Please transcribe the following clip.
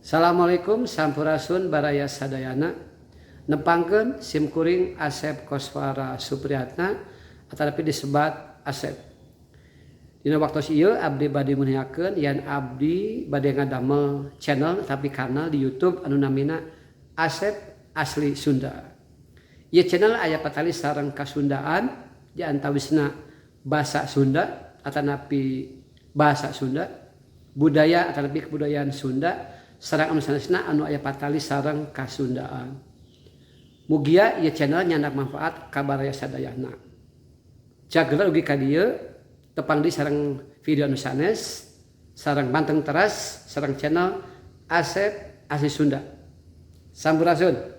Assalamualaikum, sampurasun baraya sadayana. Nepangkeun sim kuring Asep Koswara Supriyatna atanapi disebat Asep. Dina waktu ieu abdi bade nguningakeun yen abdi bade ngadamel channel tapi kanal di YouTube anu namina Asep Asli Sunda. Ieu channel aya patali sareng kasundaan, di antawisna basa Sunda atanapi bahasa Sunda, budaya atanapi kebudayaan Sunda, sareng anu sanesna anu aya patali sareng kasundaan. Mugia ieu channel nyandak manfaat ka baraya sadayana. Cageur ugi ka dieu tepang di sareng video anu sanes, sareng panteng teras sareng channel Asep Asli Sunda. Sampurasun.